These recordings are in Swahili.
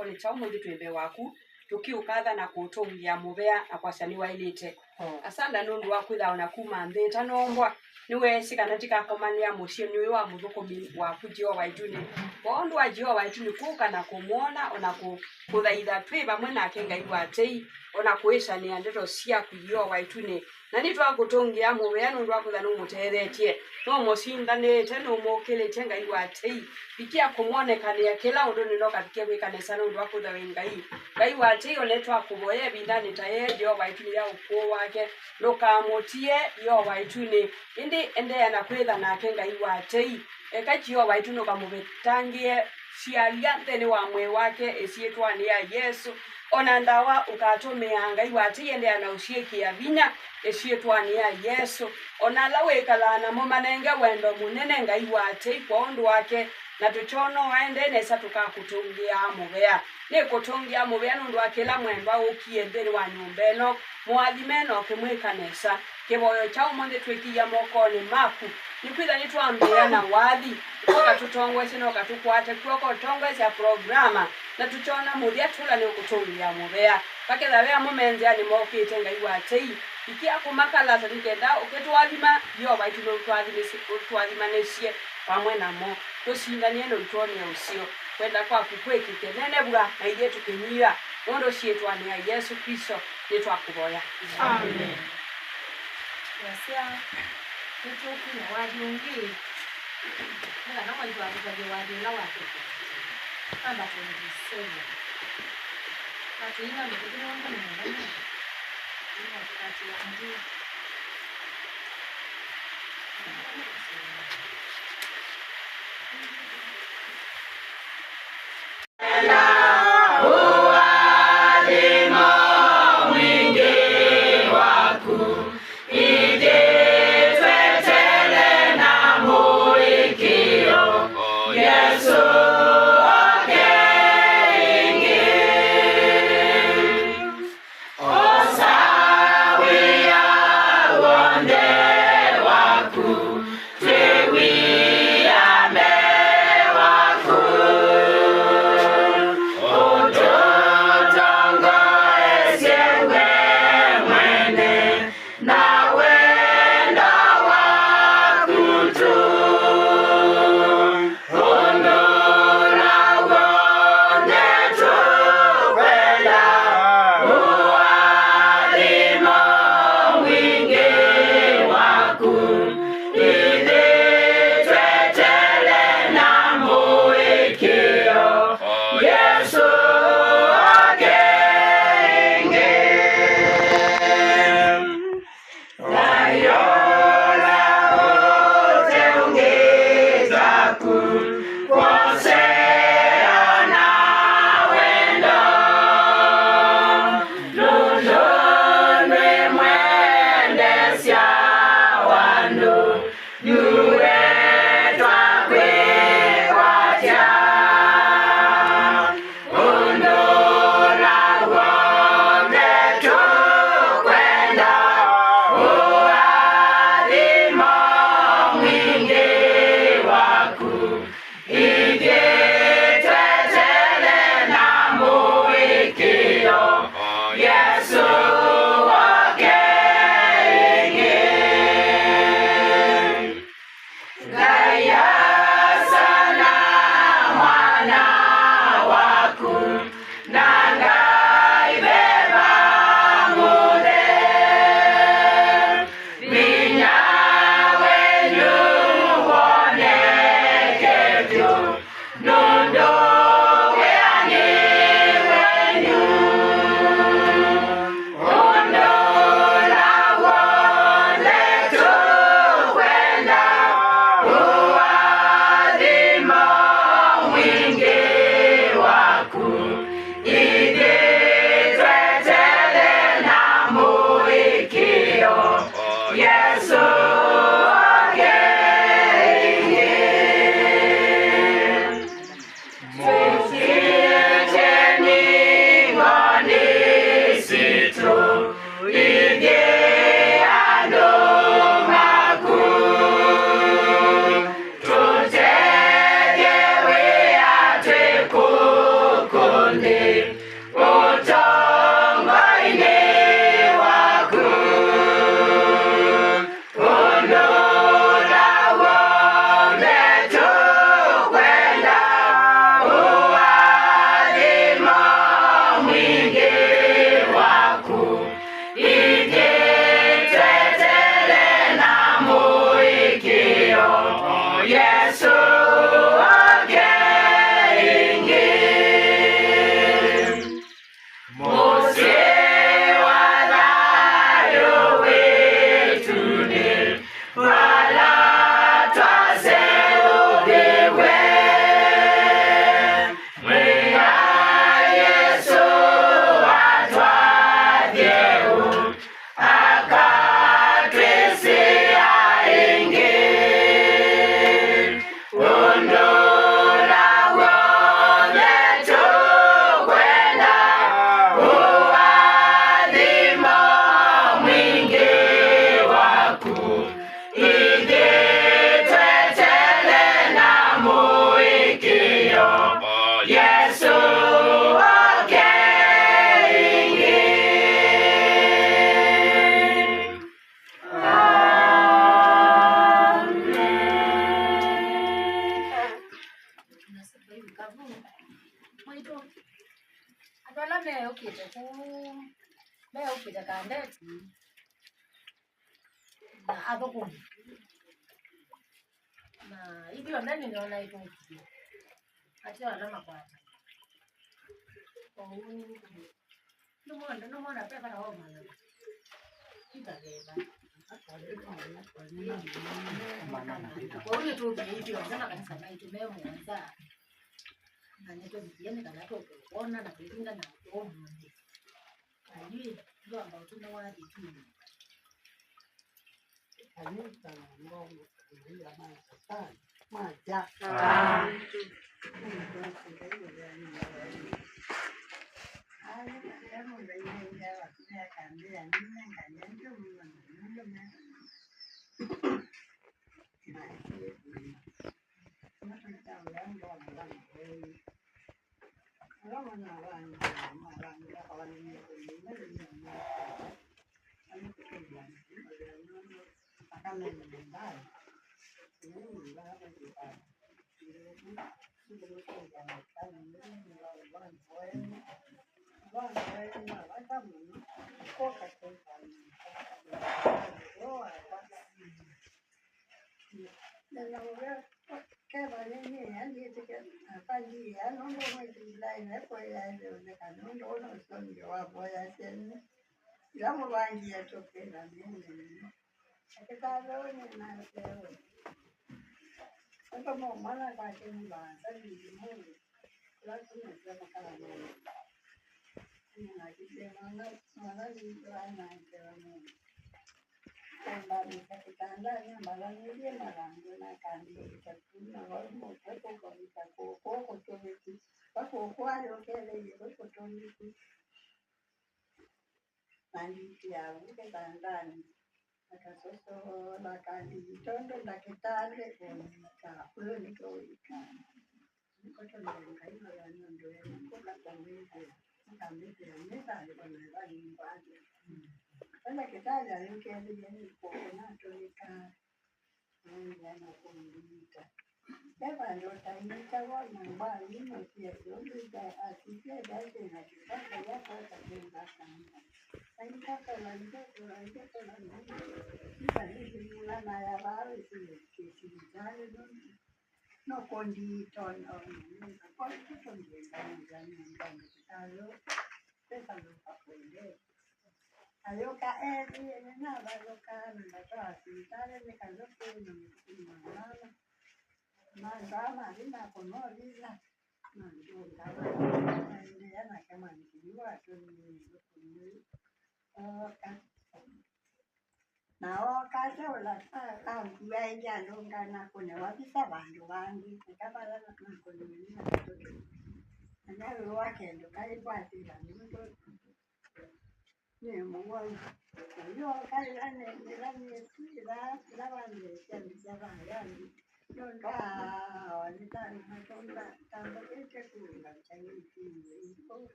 Kyathikoni kya umuthi twi mbee waku tukiukatha na kuutungia muvea na kwasya niwailite. Asanda nundu wa kwitha ona kuma nthi itanombwa niweesi kana tikakomania mucii ni uyu wa muthukumi waku Jehova ituni kwa undu wa Jehova ituni kuka na kumwona ona kuthaitha twi vamwe nake Ngai wa tei ona kuicania ndeto ciaku Jehova ituni na nitwakutungia muvea nundu wa kwitha numutethetie numucindanite numukilite Ngai wa tei bikia kumwonekania kila undu ninokavikia gwika nesa nundu wa kwitha wi Ngai Ngai wa tei one twakuvoya ivindani ta ye Jehova ituni ya ukuu wake ndukamutie Jehova ituni indi endeea na kwitha nake Ngai wa tei eka Jehova ituni ukamuvitangie ciaria nthini wa mwii wake isiitwani ya Yesu ona ndawa ukatumia Ngai wa tei endeea na uciikia vinya isiitwani ya Yesu ona ala wikalaa namo manenge wendo munene Ngai wa tei kwa undu wake na tuchono waende nesa tukakutungia muvea nikutungia muvea nundu wa kila mwendwa ukie nthini wa nyumba ino mwathime na ukimwika nesa kivoyo cha umuthi twikiia mokoni maku nikwitha nitwambia na wathi ukatutongwesya na ukatukwate kwoko utongwesya programa na tuchona muthia tula ni ukutungia muvea paketha wea mumenzea ni mokite Ngai wa tei ikia kumakalasa nikenda ukitwathima Jehova itu utwathimanĩcie pamwe namo tucindanie na utwonie ucio kwenda kwaku kwikike nene bwa na ithuĩ tukinyira nundu ciĩtwa ya Yesu Kristo nitwakuvoya. Amen. Yasia nitukunya wathi ungi nikana mwaitu akutavye wathi ula wake amba 27 katuina mikuti nondu ni munene ina tukati ya ndi.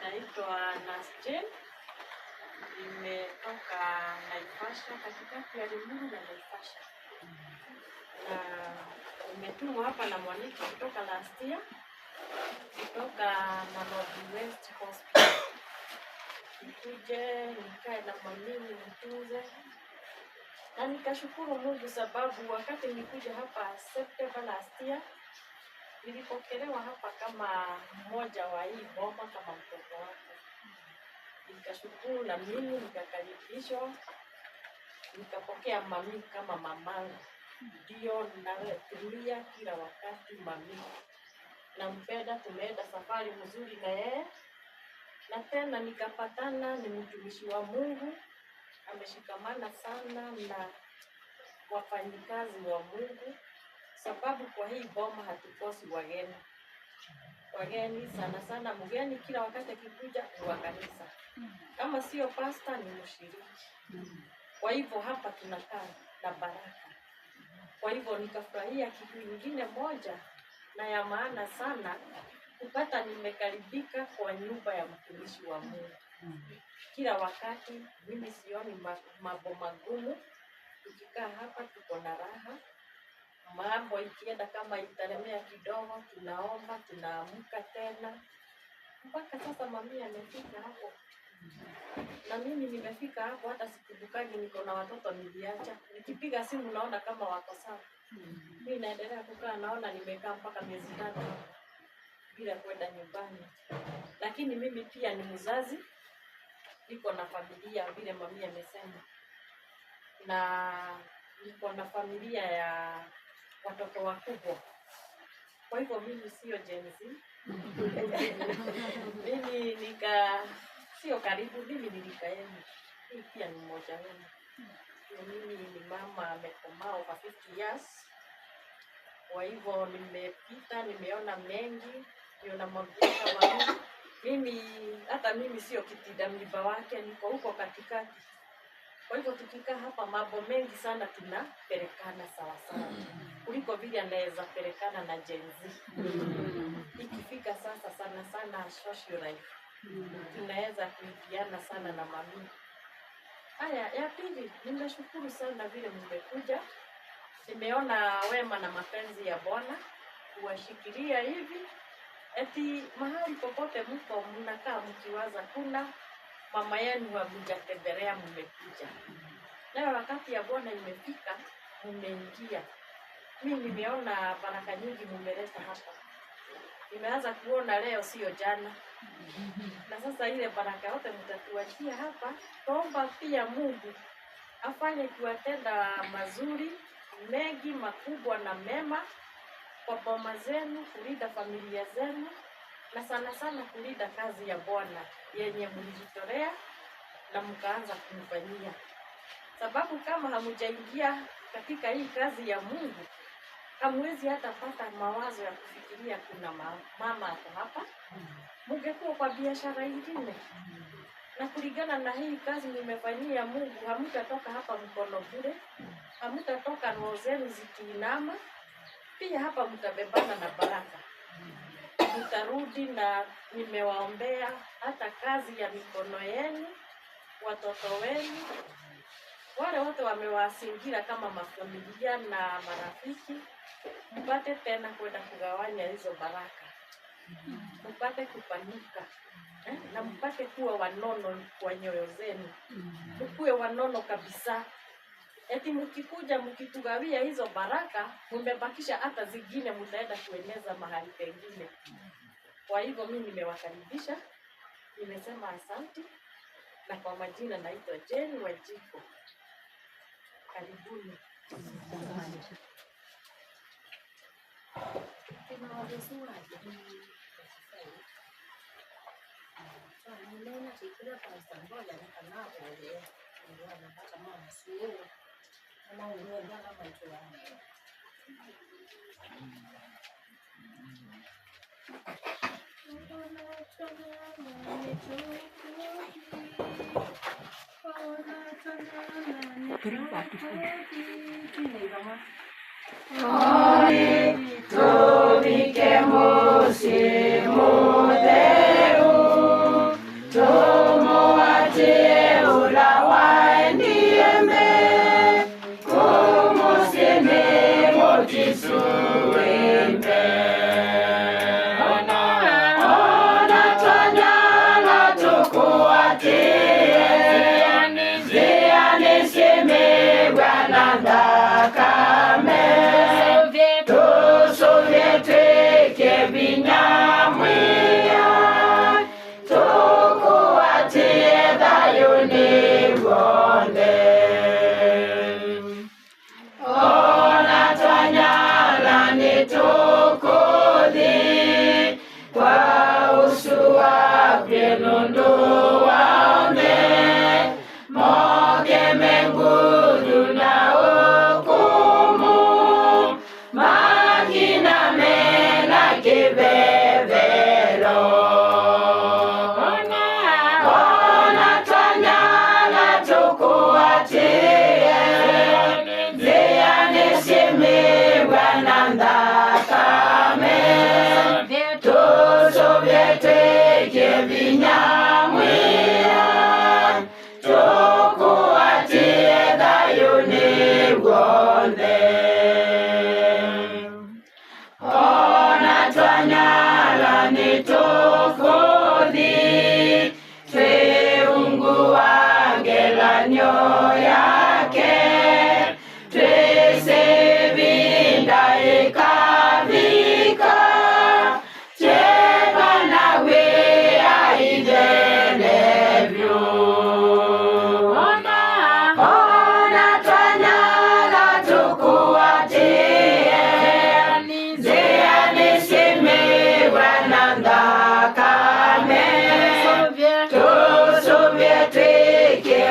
Naitwa Nasjen, nimetoka Naivasha, katikati ya Limuru na Naivasha. Na nimetumwa hapa na Mwaniki kutoka last year. Kutoka Nairobi West Hospital. Nikuje nikae na mami nimtunze, na nikashukuru Mungu sababu wakati nilikuja hapa September last year, nilipokelewa hapa kama mmoja wa hii boma, kama mtoto wake. Nikashukuru na mimi nikakaribishwa, nikapokea mami kama mamangu. Ndio natumia kila wakati mami, nampenda. Tumeenda safari mzuri na yeye, na tena nikapatana ni mtumishi wa Mungu, ameshikamana sana na wafanyikazi wa Mungu, sababu kwa hii boma hatukosi wageni. Wageni sana sana, mgeni kila wakati akikuja ni wa kanisa, kama sio pasta ni mshiriki. Kwa hivyo hapa tunakaa na baraka. Kwa hivyo nikafurahia kitu ingine moja na ya maana sana, kupata nimekaribika kwa nyumba ya mtumishi wa Mungu. Kila wakati mimi sioni mambo magumu. Tukikaa hapa tuko na raha. Mambo ikienda kama italemea kidogo, tunaomba, tunaamka tena. Mpaka sasa mami amefika hapo na mimi nimefika hapo, hata sikumbukagi niko na watoto niliacha. Nikipiga simu naona kama wako sawa. Mimi naendelea kukaa, naona nimekaa mpaka miezi 3 bila kwenda nyumbani. Lakini mimi pia ni mzazi, niko na familia vile mami amesema, na niko na familia ya watoto wakubwa. Kwa hivyo mimi sio Gen Z. Mimi nika sio karibu, mimi ni rika yenu. Mimi pia ni mmoja wenu. Na mimi ni mama amekomaa over 50 years. Kwa hivyo nimepita, nimeona mengi, ndio namwambia kama mimi, hata mimi sio kitinda mimba wake, niko huko katikati. Kwa hivyo tukikaa hapa mambo mengi sana tunapelekana sawa sawa, kuliko vile anaweza pelekana na Gen Z. Ikifika sasa sana sana social life tunaweza kuingiana sana na mami. Haya, ya pili, nimeshukuru sana vile mmekuja. Nimeona wema na mapenzi ya Bwana kuwashikilia hivi, eti mahali popote mko mnakaa mkiwaza kuna mama yenu hamjatembelea, mmekuja. Nayo wakati ya Bwana imefika, mmeingia. Mi nimeona baraka nyingi mmeleta hapa. Nimeanza kuona leo, sio jana. Na sasa ile baraka yote mtatuachia hapa. Tuomba pia Mungu afanye kuwatenda mazuri mengi makubwa na mema kwa boma zenu, kulinda familia zenu na sana sana kulinda kazi ya Bwana yenye mlijitolea na mkaanza kumfanyia, sababu kama hamujaingia katika hii kazi ya Mungu hamwezi hata pata mawazo ya kufikiria kuna mama ako hapa. Mungekuwa kwa biashara ingine, na kulingana na hii kazi nimefanyia Mungu, hamtatoka hapa mkono bure, hamtatoka roho zenu zikiinama. Pia hapa mtabebana na baraka, mtarudi na nimewaombea hata kazi ya mikono yenu, watoto wenu, wale wote wamewazingira kama mafamilia na marafiki, mpate tena kwenda kugawanya hizo baraka, mpate kupanuka na mpate kuwa wanono kwa nyoyo zenu, mkuwe wanono kabisa. Eti mkikuja mkitugawia hizo baraka, mmebakisha hata zingine mtaenda kueneza mahali pengine. Kwa hivyo mimi nimewakaribisha, nimesema asante, na kwa majina naitwa Jane Wanjiku. Karibuni.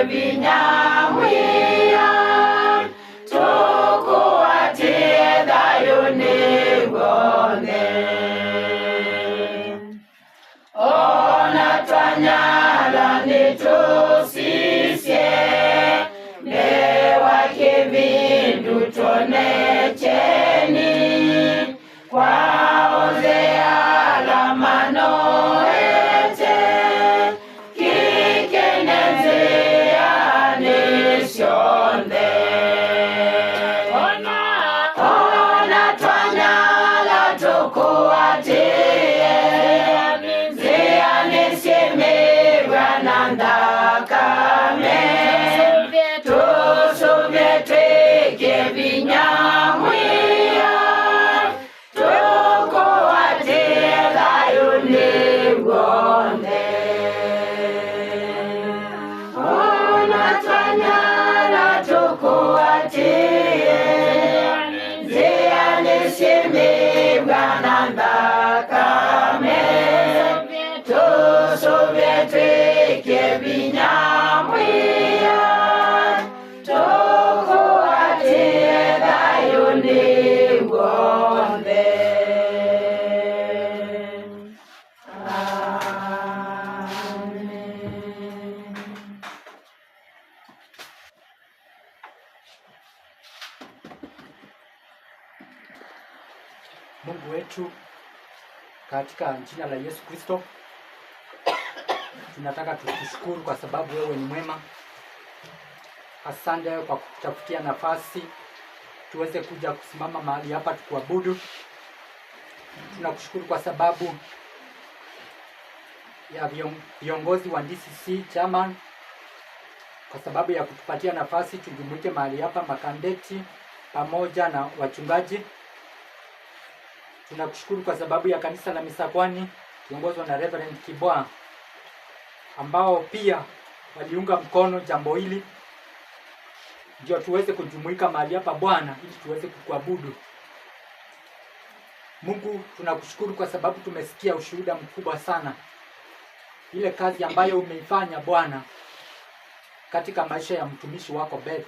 Vinyamwia tukuatie thayũ nĩguothe ona twanyala nĩtũcicie mbee wa kĩvindu tuone cheni kwa othe ala manoete kikenenzeane cionthe ona twanyala tukuatie nzia nĩciĩmĩrwa na nthakame tũcũvie twĩkie vinya mwia tukuatie thayũ nĩguothe ona twanyala tukuatie nzia nĩciĩmĩrwa na nthakame tũcũvie twĩkie vinya mwia tukuatie thayũ nĩguothe. Amen. Mungu wetu, katika jina la Yesu Kristo, tunataka tukushukuru kwa sababu wewe ni mwema. Asante kwa kututafutia nafasi tuweze kuja kusimama mahali hapa tukuabudu. Tunakushukuru kwa sababu ya viongozi wa DCC chairman, kwa sababu ya kutupatia nafasi tujumuike mahali hapa, makandeti pamoja na wachungaji. Tunakushukuru kwa sababu ya kanisa la Misakwani kiongozwa na Reverend Kibwa, ambao pia waliunga mkono jambo hili ndio tuweze kujumuika mahali hapa Bwana, ili tuweze kukuabudu. Mungu, tunakushukuru kwa sababu tumesikia ushuhuda mkubwa sana, ile kazi ambayo umeifanya Bwana katika maisha ya mtumishi wako Beth,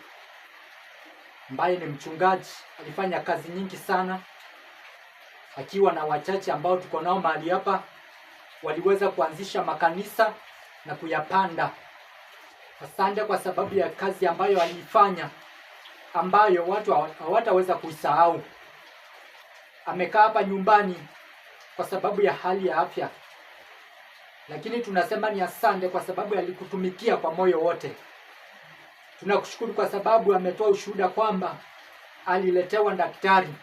ambaye ni mchungaji. Alifanya kazi nyingi sana akiwa na wachache ambao tuko nao mahali hapa, waliweza kuanzisha makanisa na kuyapanda. Asante kwa sababu ya kazi ambayo aliifanya, ambayo watu hawataweza kuisahau. Amekaa hapa nyumbani kwa sababu ya hali ya afya, lakini tunasema ni asante kwa sababu alikutumikia kwa moyo wote. Tunakushukuru kwa sababu ametoa ushuhuda kwamba aliletewa daktari,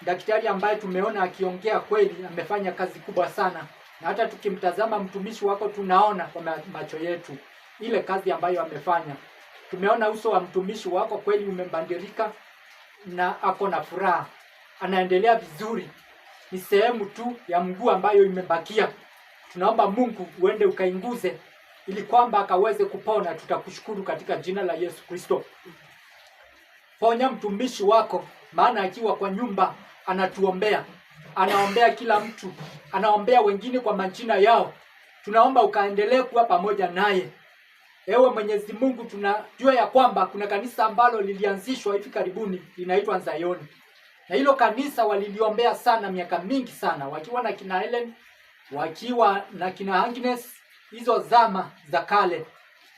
daktari ambaye tumeona akiongea kweli, amefanya kazi kubwa sana, na hata tukimtazama mtumishi wako tunaona kwa macho yetu ile kazi ambayo amefanya. Tumeona uso wa mtumishi wako kweli umebadilika na ako na furaha, anaendelea vizuri. Ni sehemu tu ya mguu ambayo imebakia. Tunaomba Mungu uende ukainguze ili kwamba akaweze kupona. Tutakushukuru katika jina la Yesu Kristo. Ponya mtumishi wako, maana akiwa kwa nyumba anatuombea, anaombea kila mtu, anaombea wengine kwa majina yao. Tunaomba ukaendelee kuwa pamoja naye. Ewe Mwenyezi Mungu, tunajua ya kwamba kuna kanisa ambalo lilianzishwa hivi karibuni linaitwa Zayoni, na hilo kanisa waliliombea sana miaka mingi sana, wakiwa na kina Helen, wakiwa na kina Agnes, hizo zama za kale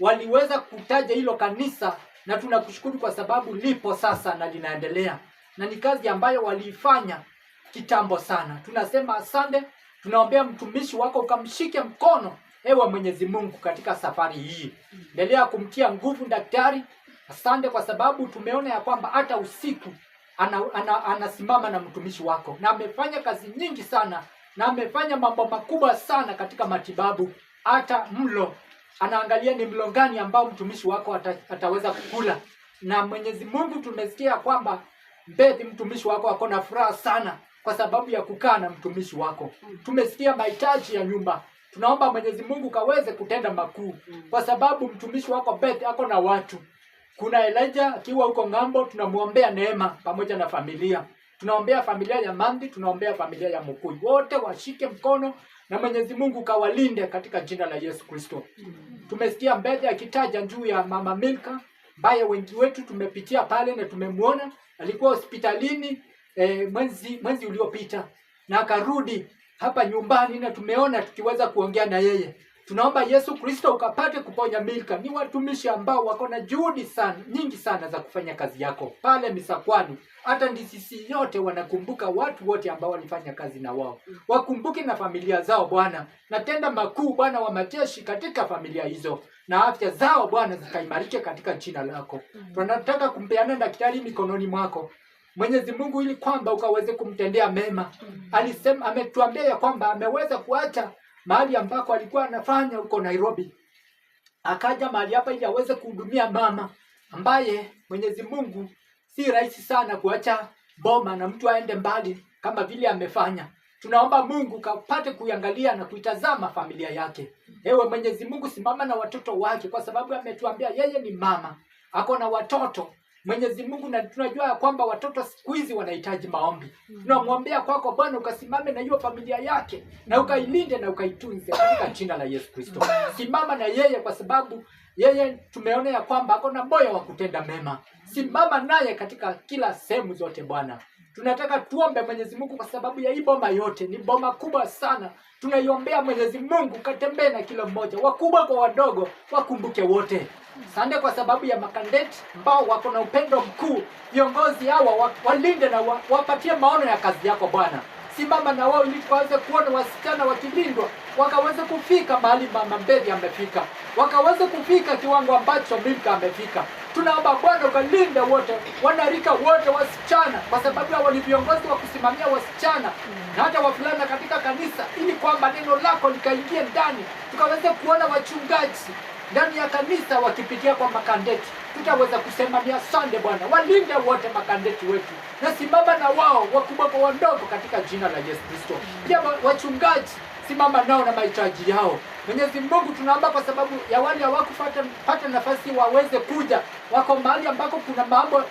waliweza kutaja hilo kanisa, na tunakushukuru kwa sababu lipo sasa na linaendelea, na ni kazi ambayo waliifanya kitambo sana. Tunasema asante, tunaombea mtumishi wako ukamshike mkono, ewe Mwenyezi Mungu, katika safari hii. Endelea kumtia nguvu daktari. Asante kwa sababu tumeona ya kwamba hata usiku anasimama na mtumishi wako, na amefanya kazi nyingi sana, na amefanya mambo makubwa sana katika matibabu. Hata mlo anaangalia ni mlo gani ambao mtumishi wako ataweza kukula. Na Mwenyezi Mungu, tumesikia kwamba Beth mtumishi wako ako na furaha sana kwa sababu ya kukaa na mtumishi wako. Tumesikia mahitaji ya nyumba. Tunaomba Mwenyezi Mungu kaweze kutenda makuu, kwa sababu mtumishi wako Beth ako na watu. Kuna Elijah akiwa huko ng'ambo, tunamuombea neema pamoja na familia. Tunaombea familia ya Mandi, tunaombea familia ya Mukui, wote washike mkono Na Mwenyezi Mungu kawalinde katika jina la Yesu Kristo. Tumesikia Mbethe akitaja juu ya Mama Milka ambaye wengi wetu tumepitia pale na tumemwona alikuwa hospitalini mwezi uliopita na akarudi hapa nyumbani na tumeona tukiweza kuongea na yeye. Tunaomba Yesu Kristo ukapate kuponya Milka. Ni watumishi ambao wako na juhudi sana nyingi sana za kufanya kazi yako pale Misakwani. Hata DCC yote wanakumbuka watu wote ambao walifanya kazi na wao, wakumbuke na familia zao Bwana, na tenda makuu Bwana wa majeshi katika familia hizo, na afya zao Bwana zikaimarike katika jina lako. Tunataka kumpeana daktari mikononi mwako Mwenyezi Mungu, ili kwamba ukaweze kumtendea mema. Alisema, ametuambia ya kwamba ameweza kuacha mahali ambako alikuwa anafanya huko Nairobi, akaja mahali hapa ili aweze kuhudumia mama ambaye Mwenyezi Mungu, si rahisi sana kuacha boma na mtu aende mbali kama vile amefanya. Tunaomba Mungu kapate kuiangalia na kuitazama familia yake. Ewe Mwenyezi Mungu, simama na watoto wake, kwa sababu ametuambia yeye ni mama, ako na watoto Mwenyezi Mungu, na tunajua ya kwamba watoto siku hizi wanahitaji maombi. Tunamwombea kwako Bwana, ukasimame na hiyo familia yake na ukailinde na ukaitunze katika jina la Yesu Kristo. Simama na yeye, kwa sababu yeye tumeona ya kwamba ako na moyo wa kutenda mema. Simama naye katika kila sehemu zote Bwana. Tunataka tuombe Mwenyezi Mungu kwa sababu ya hii boma yote, ni boma kubwa sana. Tunaiombea Mwenyezi Mungu, katembee na kila mmoja, wakubwa kwa wadogo, wakumbuke wote. Asante kwa sababu ya makandeti ambao wako na upendo mkuu. Viongozi hawa walinde na wapatie maono ya kazi yako Bwana. Simama na wao ili tukaweze kuona wasichana wakilindwa, wakaweze kufika mahali Mama Mbethi amefika, wakaweze kufika kiwango ambacho Milka amefika. Tunaomba Bwana ukalinde wote, wanarika wote, wasichana, kwa sababu hao ni viongozi wa kusimamia wasichana na hata wavulana katika kanisa, ili kwamba neno lako likaingie ndani, tukaweze kuona wachungaji ndani ya kanisa wakipitia kwa makandeti. Tutaweza kusema ni asante Bwana. Walinde wote makandeti wetu, na simama na wao wakubwa kwa wadogo katika jina la Yesu Kristo. Pia wachungaji simama nao na mahitaji yao. Mwenyezi Mungu, tunaomba kwa sababu ya wale hawakupata pata nafasi waweze kuja, wako mahali ambako kuna mambo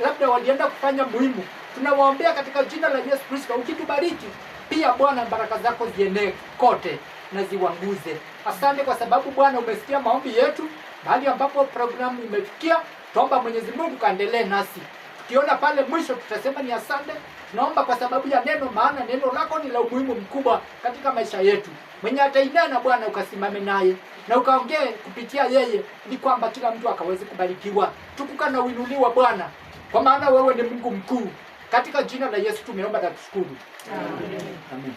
labda walienda kufanya muhimu. Tunawaombea katika jina la Yesu Kristo, ukitubariki pia Bwana, baraka zako zienee kote na ziwanguze. Asante kwa sababu Bwana umesikia maombi yetu, mahali ambapo programu imefikia. Tuomba Mwenyezi Mungu kaendelee nasi, tukiona pale mwisho tutasema ni asante. Tunaomba kwa sababu ya neno, maana neno lako ni la umuhimu mkubwa katika maisha yetu. Mwenye atainena Bwana ukasimame naye na ukaongee kupitia yeye, ili kwamba kila mtu akaweze kubarikiwa, tukuka na uinuliwa Bwana, kwa maana wewe ni Mungu mkuu. Katika jina la Yesu tumeomba na kushukuru. Amen. Amen.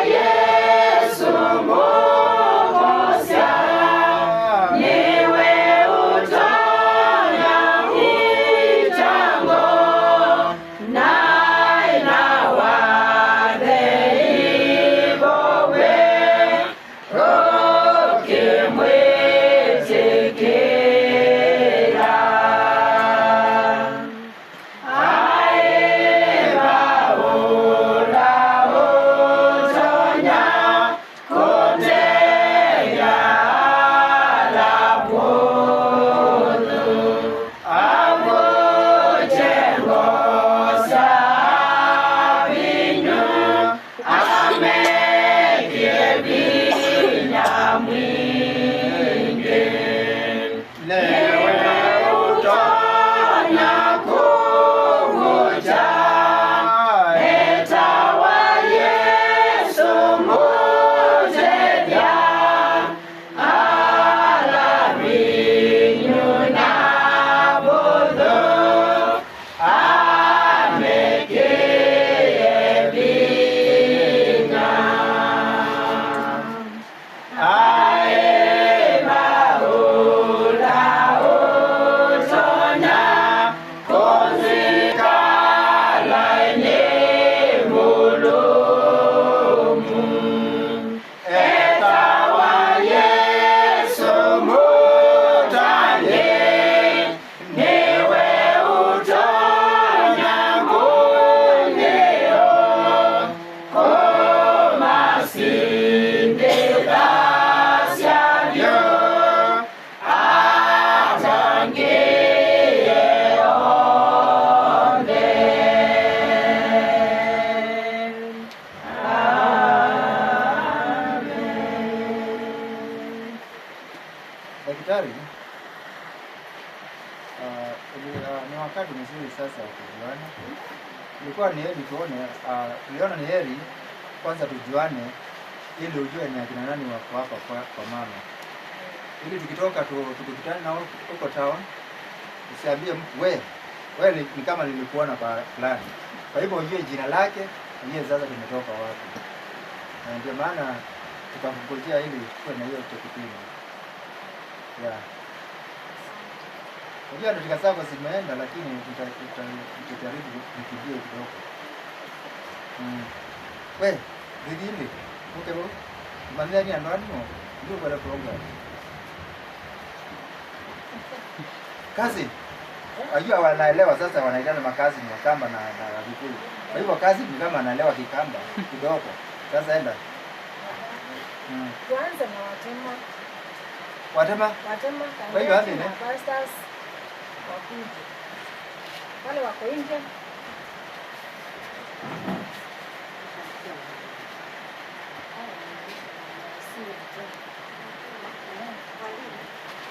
Yesu Mwokozi. Daktari, ni wakati mzuri sasa wa kujuana. Ilikuwa ni heri tuone, tuliona ni heri kwanza tujuane ili ujue ni akina nani wako hapa kwa mama. Ili tukitoka tukikutana na huko town usiambie mtu we ni kama nilikuona kwa fulani. Kwa hivyo ujue jina lake, ujue sasa tumetoka wapi. Na ndio maana tukakungojea ili tuwe na hiyo kipimo. Yeah. Unajua dakika zako zimeenda, lakini tutajaribu nikimbie kidogo. We, zingine. Okay, bro. Maneno ni andani mo. Ndio kwa program. Kazi. Unajua wanaelewa sasa, wanaitana makazi ni Wakamba na Wakikuyu. Kwa hivyo kazi ni kama anaelewa Kikamba kidogo. Sasa enda. Tuanze na Watema. Watema? Watema. Kwa hivyo hadi ne? Pastors wakuje. Wale wako nje.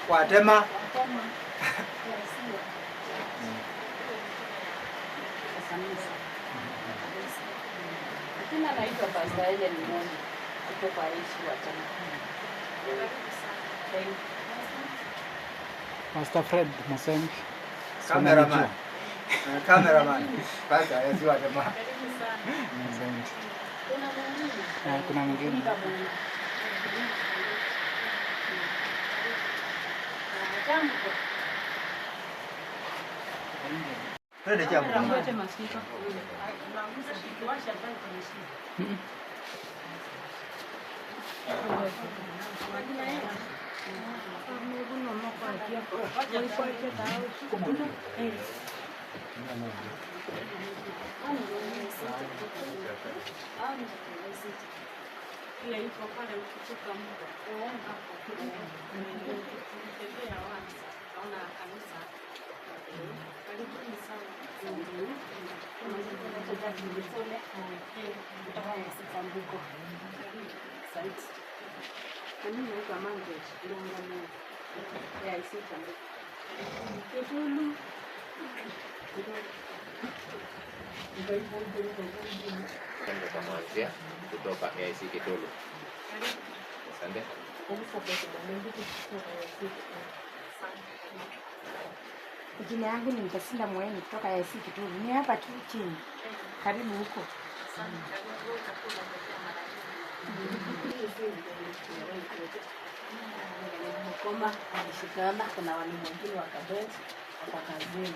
Watema. Watema. Jina naitwa Pastor Ellen Moni kutoka AIC Watema. Pastor Fred Musembi. Cameraman. Cameraman. Pastor AIC Watema. Asante. Kuna mwingine. Twende jambo. Ile iko pale ukitoka muda. Nilitembea once, naona kanisa. Karibuni sana. Mimi naitwa Margaret Ndonga AIC Chambuko. Kitulu. Kamwanzia kutoka AIC Kitulu. Asante. Jina yangu ni Mtasinda Mweni kutoka AIC Kitulu. Ni hapa tu chini. Karibu huko. Mkoma alishikana, kuna walimu wengine wa Kabete kwa kazini.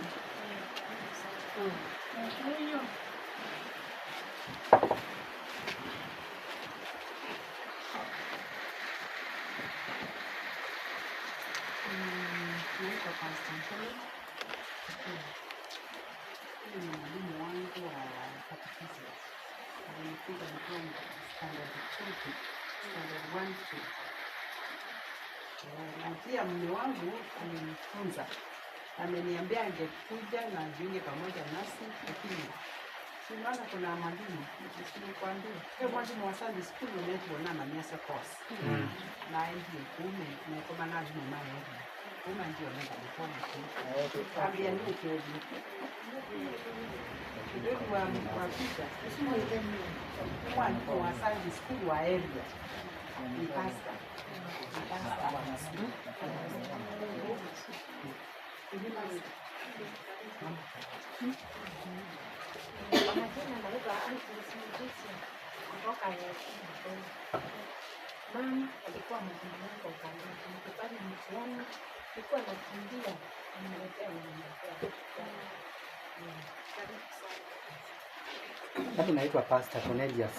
Naitwa Pastor Helen. Huyu ni mwalimu wangu wa catechism. Alinifunza nikiwa standard 2, standard 1 2. Na pia mume wangu amenifunza. Ameniambia angekuja na ajiunge pamoja nasi, lakini si unaona kuna mwalimu, nilikwambia. Kwa mwalimu wa Sunday school unaitwa na manyasa course. Na ndiye kume na kama na juma mama. Kuma ndio nenda mkono. Ambia ndio kioji. Ndio wa picha. Mwalimu wa Sunday school wa area. Ni pastor. Kwa majina naitwa Agnes Mutisia kutoka AIC Kitulu. Mama alikuwa mwalimu wangu wa kanisa. Nikifanya mtihani nilikuwa nakimbia ananiletea ananiletea. Mimi naitwa Pastor Cornelius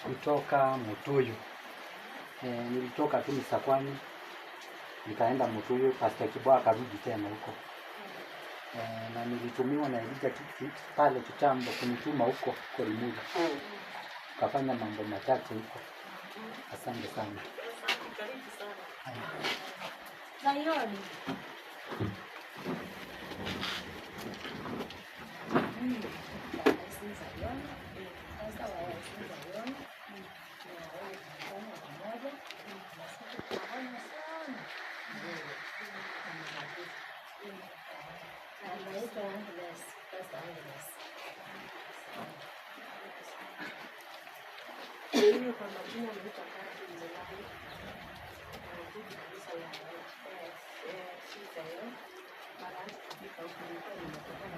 kutoka Mutuyu. Nilitoka tu Misakwani nikaenda Mutuyu, Pastor Kibwa akarudi tena huko. Na nilitumiwa na Elijah pale kitambo kunituma huko Korimuli. Kafanya mambo machache huko. Asante sana. Karibu sana. Zayoni. Pastor Agnes. Pastor Agnes. Mimi kwa majina naitwa Catherine Mzelani. Narudi kanisa la AIC Zion. Mara yangu kufika huku nilikuwa nimetoka na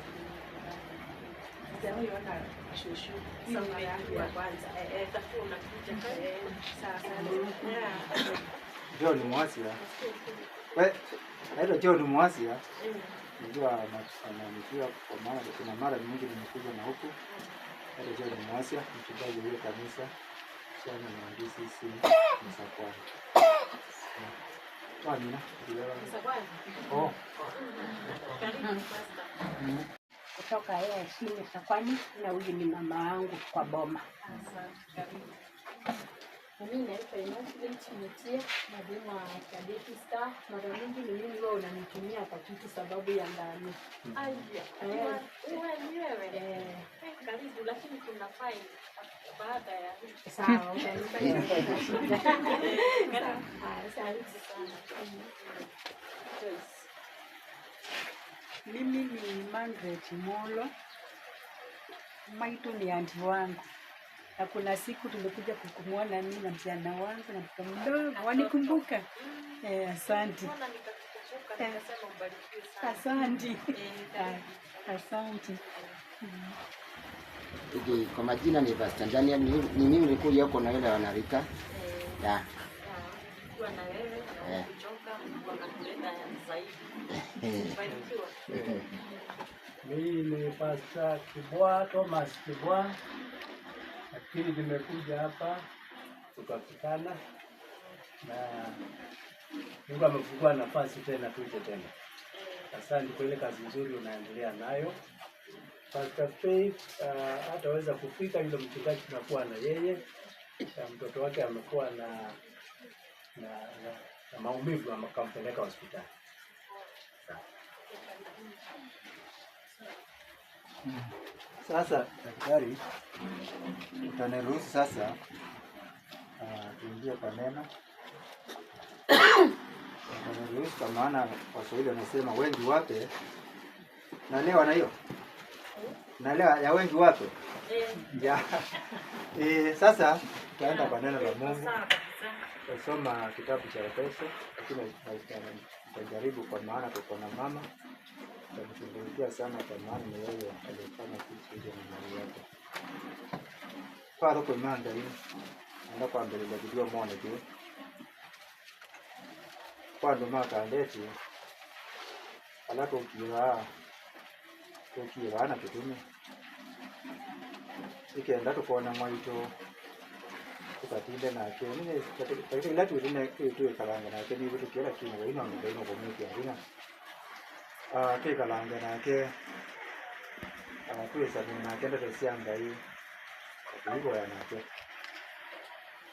sijawahi ona shushu. Hii ni mara yangu ya kwanza. Takuwa unakuja. Sawa sana. John Mwasia. We, naitwa John Mwasia. Najua ananijua kwa maana kuna mara nyingi nimekuja na huku. Naitwa John Mwasia, mchungaji wa hiyo kanisa. Chama na DCC Msakwani. Amina. Oh. Kutoka AIC Msakwani, na huyu ni mama wangu kwa boma. Mimi naitwa Immaculate Mutie, mwalimu wa Kadeti Star. Mara nyingi ni mimi huwa unanitumia kwa kitu sababu ya ndani. Aya, wewe ni wewe. Karibu, lakini kuna file baada ya sawa. Asante sana. Joyce. Mimi ni Margaret Molo. Maitu ni anti wangu. Na kuna siku tulikuja kukumwona mimi na msichana wangu na mtoto mdogo. Wanikumbuka? Asante. Mbona nikakukumbuka nikasema ubarikiwe sana. Asante. Asante. Kwa majina ni Pastor Daniel, ni mimi nilikuja huko na yule wanarika. Ya. Kuwa na wewe na kuchoka Mungu akakuleta zaidi. Ubarikiwa. Mimi ni Pastor Kibwa, Thomas Kibwa. Lakini nimekuja hapa tukakutana na Mungu amefungua nafasi tena tuje tena. Asante kwa ile kazi nzuri unaendelea nayo. Pastor Faith hataweza kufika, yule mchungaji tunakuwa na yeye. Mtoto wake amekuwa na maumivu akampeleka hospitali. Sasa daktari, utaniruhusu sasa tuingie kwa neno. Utaniruhusu kwa maana Waswahili wanasema wengi wape. Naelewa na hiyo? Naelewa ya wengi wape? Ya. Sasa tutaenda kwa neno la Mungu. Tutasoma kitabu cha Efeso, lakini nitajaribu kwa maana tuko na mama. Nitamshughulikia sana kwa maana ni yeye aliyefanya kitu hicho na mali yake. Father kwa imani hii enda kwa mbele ya kujua muone tu. Kwa ndo makandeti alako ukira na kitume. Ikienda tukona mwaito tukatinde nake nini katika ila tuitine tuikalanga nake ni vitu kila kina ino ndo ino komiki ngina. Tuikalanga nake tuisabini nake ndoto siangai tuiboya nake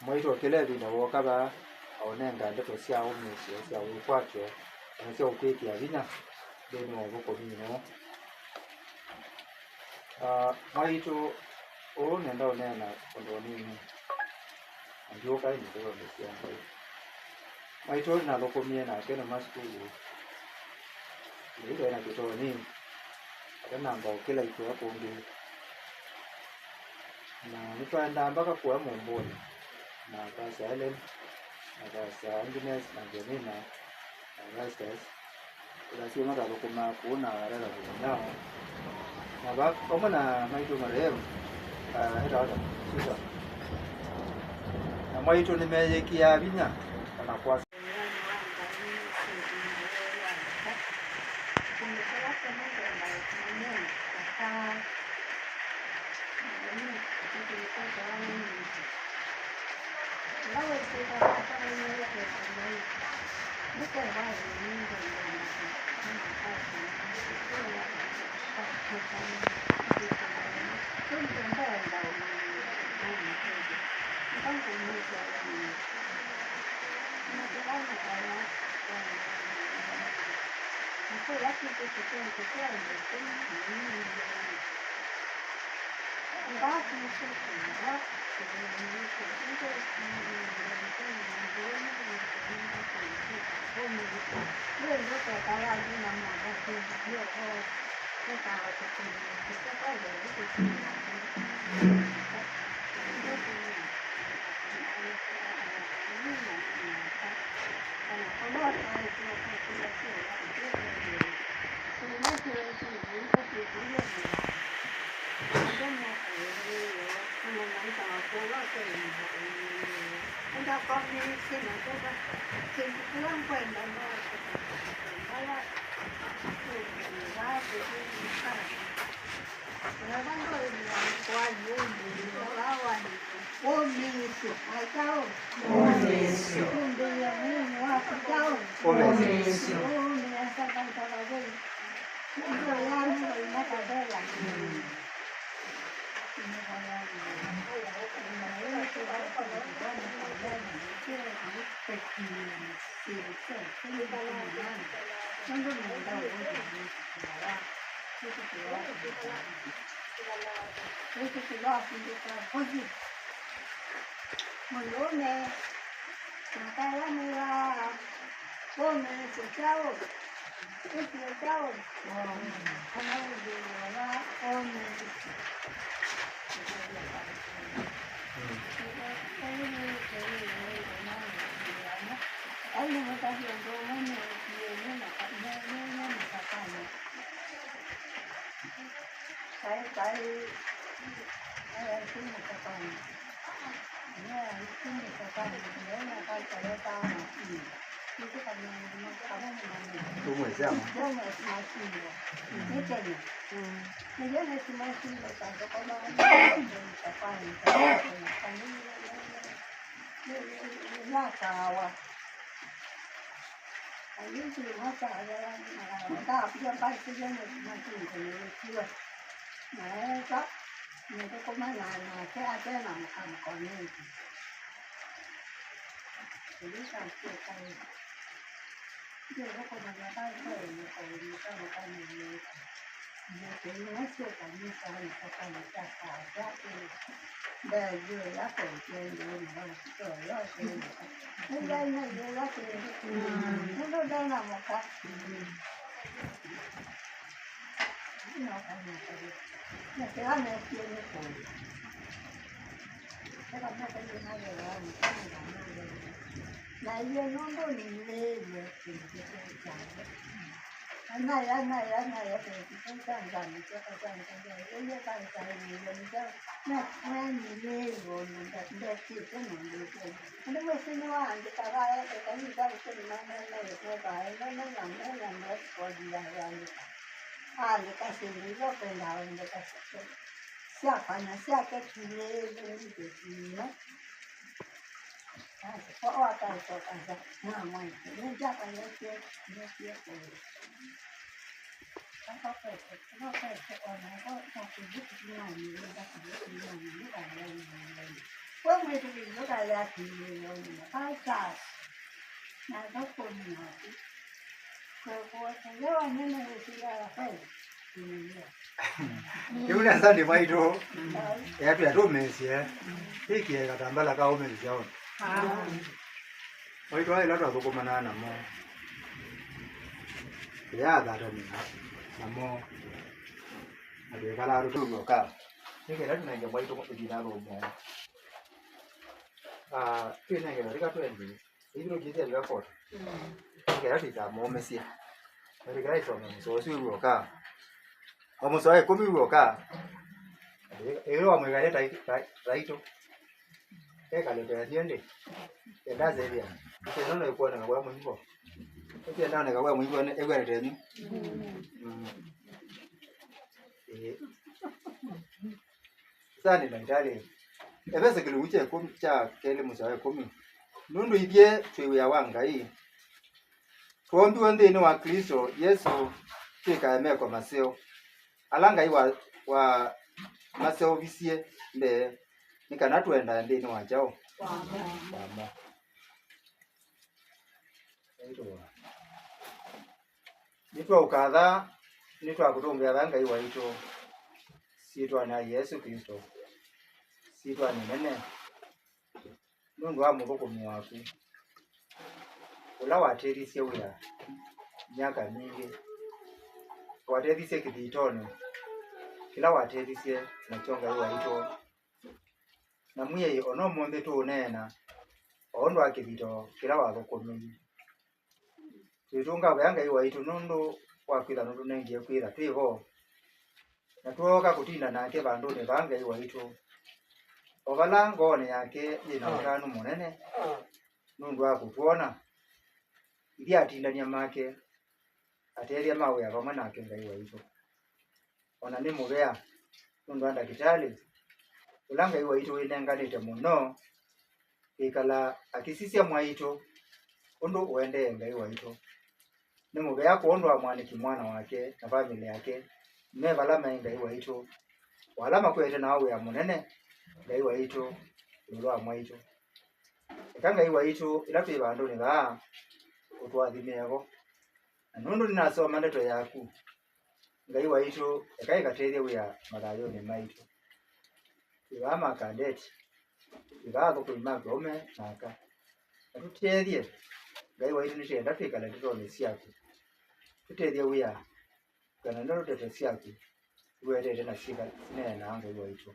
mwaito kile vina wokaba aonenga ndoto sia umisio sia ukwakyo na sia ukwikia vinya thĩinĩ wa ũthũkũmi no mwaitũ ũũ nenda ũnena ũndũ ũnini angiũka nĩ cia Ngai mwaitũ nathũkũmie nake na macukuru nĩire na kĩtoni atanamba ũkĩla ikũya kũngĩ na nĩtwaendaa mpaka kũya Mumbuni na Pastor Helen na Pastor Agnes na Jonina na Erastus ulacio makathũkũma kũu na arera nao na vamwe na maitũ marehemu etawa Susan na mwaitũ nĩmeyĩkĩaa vinya kana kwa Yule sasa mwaito yatu yatumesie hiki katambala ka umesia on. Mwaito ai latu athukumana namo. Ya thatania namo. Atwikala rutugo ka. Nike latu nenge mwaito kuthira rumo. Twinenge rika twendi. Ibiro jithia record. Nike latu ikamomesie. Rika isome musosi ruoka. Omusoe kumi ruoka. Ero amwigare taito. Ekalete thiende. Enda zebia. Eno no ikuona kwa mwimbo. Enda na kwa mwimbo egwerete nyu. Sani ndale. Ebese kiluche kumi cha kele musoe kumi. Nundu ithie twiwia wa Ngai. Twombiwe nthini wa Kristo Yesu twikae meko maseo. Ala Ngai wa maseovisie mbee nikana twenda nthini wa chao wamo. Nitwa ukatha nitwa kutungia Ngai waitu sitwa na Yesu Kristo sitwa nene nundu wa muthukumi waku ula watirisie wira miaka mingi Watethisye kithitoni kila watethisye nakyo Ngai waitu na mwiyai ono munthe tuunena oundu wa kithito kila wathukumie twitunga wea Ngai waitu nundu wa kwitha nutunengie kwitha twivo na tuoka kutinda nake vanduni va Ngai waitu o vala ngooni yake yina utanu munene nundu wa kutwona ithia atindania make atethia mawia vamwe nake Ngai waitu ona ni muvea nundu wa ndakitali ula Ngai waitu winenganite muno kwikala akisisya mwaitu undu uendee Ngai waitu ni muvea kwondu wa mwaniki mwana wake na family yake me vala mai Ngai waitu wala makwete na wia munene Ngai waitu iulu wa mwaitu eka Ngai waitu ila twi vanduni vaa utwathimego na nundu ninasoma ndeto yaku Ngai waitu eka ikatethie wia mathayuni maitu twivaa makandeti twivaa thukumi maku aume na aka na tutethie Ngai waitu nitienda twikale ndetoni syaku tutethie wia kana ndeto syaku iwetete na cineenaa Ngai waitu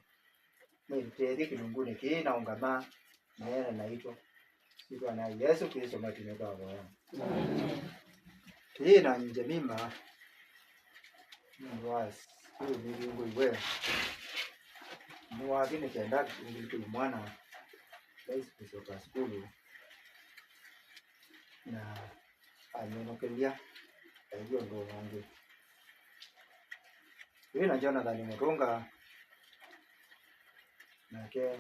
mwitutethie kilunguni kii na ungama neena naitwa itwa na Yesu Kristo matine kwavoya tii na Njemima mundu wa sukulu milingo iwe niwathi nikenda ngilikuyu mwana laisi kucoka sukulu na anyonokelia aigua undu wangi ii na Jonathan Mutunga nake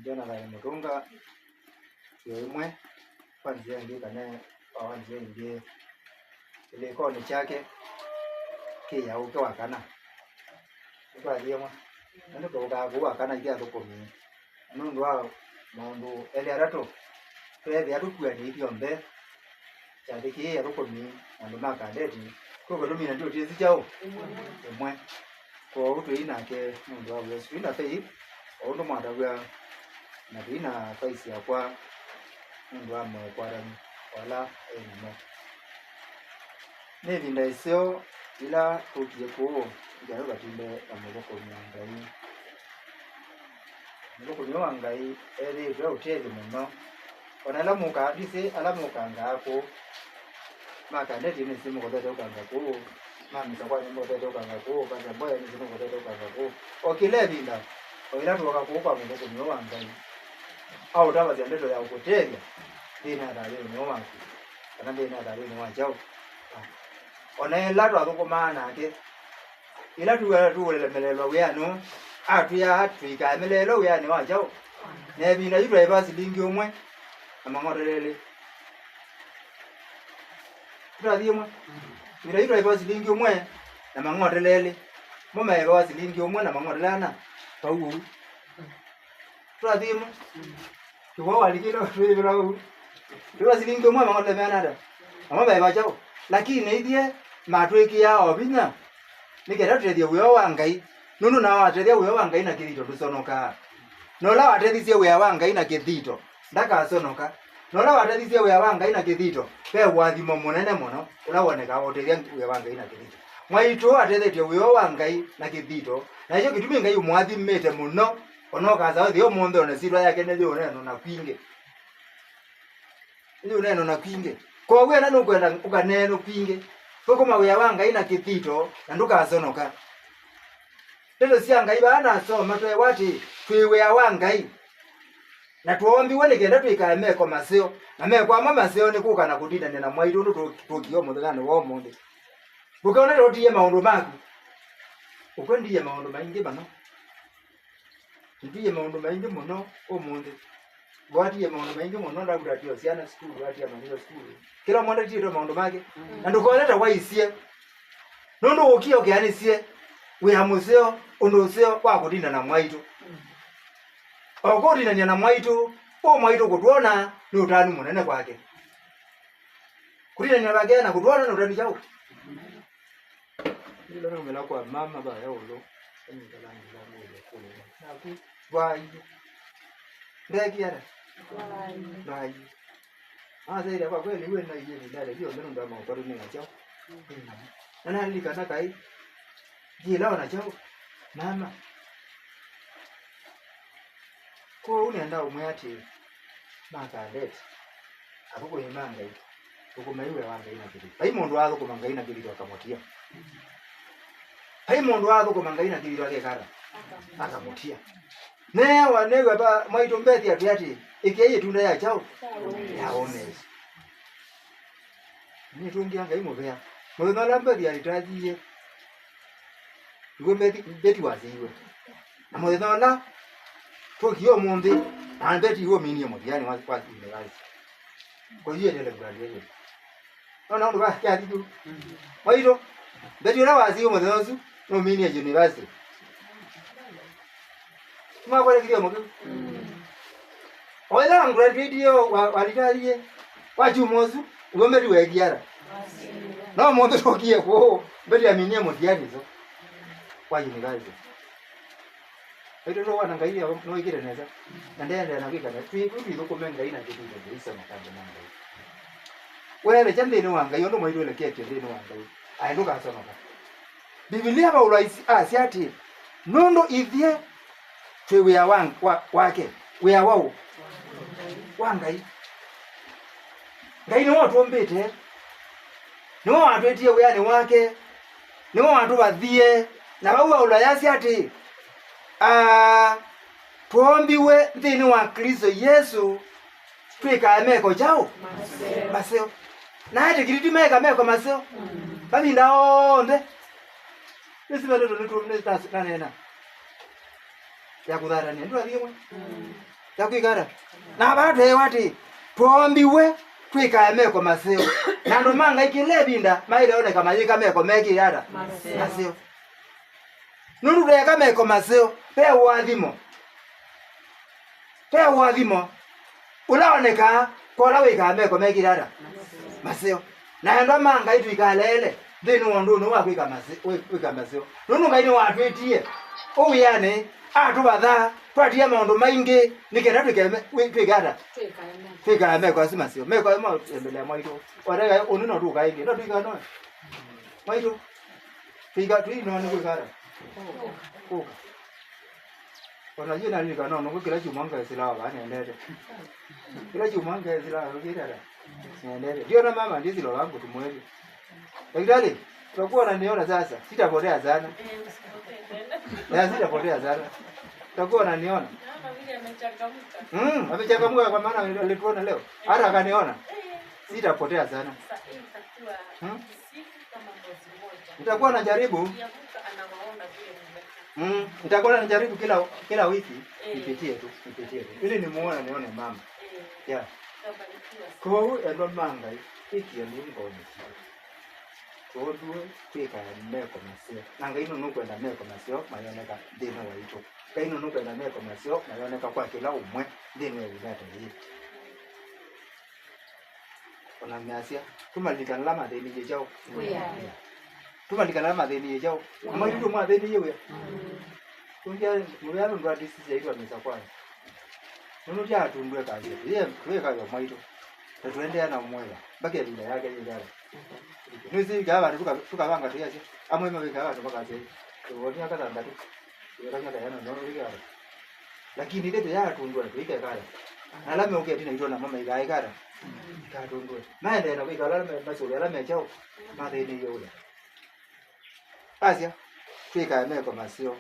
Jonathan Mutunga yo imwe kwa nzia ingi kana kwa nzia ingi ilikoni chake kiyauke wakana ikwathie mwa na ndukaguka wakana ithia thukumi nundu wa maundu eli aratu twethia tukuani ithionthe kyathi kii athukumi andu ma kandeti koguo tumina ndio tici chau imwe koguo twi nake nundu wa Yesu twina faith o undu mwatavua na twina faith yakwa nundu wa mokwarani wala enamo ni ivinda iseo ila tukie kuu nginya ugatinde na muthukumi wa Ngai muthukumi wa Ngai ethitwe utethio muno ona ala muka ndisi ala mukangaa kuu makandeti nisi mukothete ukanga kuu mamisa kwa nimukothete ukanga kuu kwanza mboya nisi mukothete ukanga kuu o kila ivinda o ila tuoka kuu kwa muthukumi wa Ngai au utavathia ndeto ya ukutethia thina thayuni waku kana thina thayuni wa chau ona ila twathukumaa nake ila tuulemelelwa wianu atwia twikaemelelwa wiani wa chau na ivinda yu twaiva silingi umwe na mang'orelele twathie mwe ivinda yu twaiva silingi umwe na mang'orelele mumaiva silingi umwe na mang'orelana pau uu twathie mwe kiwa walikile twivira uu twiva silingi umwe mang'orele meanada namo maiva chau lakini ithie matwikia o vinya nikenda tutethie wia wa Ngai nundu na watethia wia wa Ngai na kithito nduconokaa na ula watethisie wia wa Ngai na kithito ndakaconoka na ula watethisie wia wa Ngai na kithito ve wathimo munene muno ula woneka utethia wia wa Ngai na kithito mwaitu atethetie wia wa Ngai na kithito na icio gitumi Ngai umwathimite muno ona ukaca uthie umunthe ona cirwa yake ni uneno na kwingi ni uneno na kwingi koguo ena nukwenda ukaneno kwingi thukuma wia wa Ngai na kithito na ndukaconoka ndeto cia Ngai baanasoma twewa ati twi wia wa Ngai na tuombiwe nikenda twikae meko maseo na meko amwe maseo ni kuka na kutindania na mwaitu undu tukiwa muthenya wa umuthi ndukaone tutie maundu maku ukwendie maundu maingi muno ntie maundu maingi muno umuthi watie maundu maingi muno ndaguratia ciana cukuru watia manio cukuru kila mwana tiitwe maundu make na ndukone ta waicie nundu ukie ukianicie wia museo undu useo wa kutinda na mwaitu o kutindania na mwaitu u mwaitu kutwona ni utanu munene kwake kutindania wake na kutwona ni utanu chau ilo numela kwa mama ba ya ulo naku vai ndekiara vai azaira kwa kweli we na iye ni dale hiyo ndio ndo maukwaru ni ngachao Na nalika kai jila na chao mama ko unenda umwe ati makaleti abuko imanga ukumaiwe wanga ina kiri pai mundu watho kumanga ina kiri akamotia pai mundu watho kumanga ina kiri akekara akamotia newa newa ba mwaito mbethi ati ati ikeye tunda ya chao ya omesi ni tungi anga imuvea muthenya uria mbethi aritathie iwe mbethi mbeti waziiwe na muthenya uria tukio munthi na mbeti iwe minie muthiani wa university kwa hiyo ile graduation no no ndo kya thiku mwaito mbeti uria waziiwe muthenya ucio no minie university mwakwere kithio mukiu oila graduate yo walitathie wa jumosu uwe mbeti wegiara no mundu tukie ku mbeti aminie muthiani so kwa university Aito ro wana ngai no ikire neza na ndende na gwika na twi twi thukume ngai na kithiro ndeisa makambo na ngai wele cha thini wa ngai ondo mwairwe lekete thini wa ngai ai ndugaconoka Biblia Paulo asia ati nundu ithie twi wia wake wia wau wa ngai ngai niwe watumbite niwe watwitie wiani wake niwe watuvathie na vau Paulo yasia ati tuombiwe nthini wa Kristo Yesu twikae meko chao maseo na ati kiriti meka meko maseo mavinda onthe nisivetetonitnanena ya kutharania ndurathie mwe ya kwikara na vatewa ati tuombiwe twikae meko maseo na andu ma Ngai kila ivinda maireoneka mayika meko mekiara maseo nundu reka meko maseo pe uathimo ulaoneka kola wika meko mekirara maseo na endo ma Ngai twikalele thini wa ndu wa kwika maseo wika maseo nundu Ngai ni watwitie uwiani atuvatha twatia maundu maingi nikenda twikata twikae meko asu maseo meko ma endelea mwaito orega unu no tukaingi no twika no mwaito twika twino ni kwikara kuka ona jina lika no no kila chuma ngai silawa banendete kila chuma ngai silawa kirara nendete ndio na mama ndizilo langu tumwele daktari tutakuwa unaniona sasa sitapotea sana sitapotea sana tutakuwa unaniona amechangamka kwa maana alituona leo hata akaniona sitapotea sana nitakuwa najaribu nitakuwa najaribu kila wiki nipitie tu ili nimuone nione mama yeah kwa endo manga iki ni ngoni tondu twika meko maseo na Ngai no nukwenda meko maseo mayoneka thini wa itu Ngai no nukwenda meko maseo mayoneka kwa kila umwe thini wa ibada hii ona miasia tumalikana la mathini jejao tumalikana la mathini jejao amaitu mathini yewe tungia mubyalo ndo adisi yaitwa mesa kwanza nunu tya tundwe kaje ye tweka yo mwaito tuendea na mwela mpaka bila yake yale nuzi gaba tukabanga tuyaje amwe mabika abantu bakaje tuwonia katanda tu yakanya kayana no rigara lakini ile ya tundwe tuike kaya na lame uke tina itona mama igae kara katundwe maende na kwikala lame basule lame chao mathini yule asia twika meko masio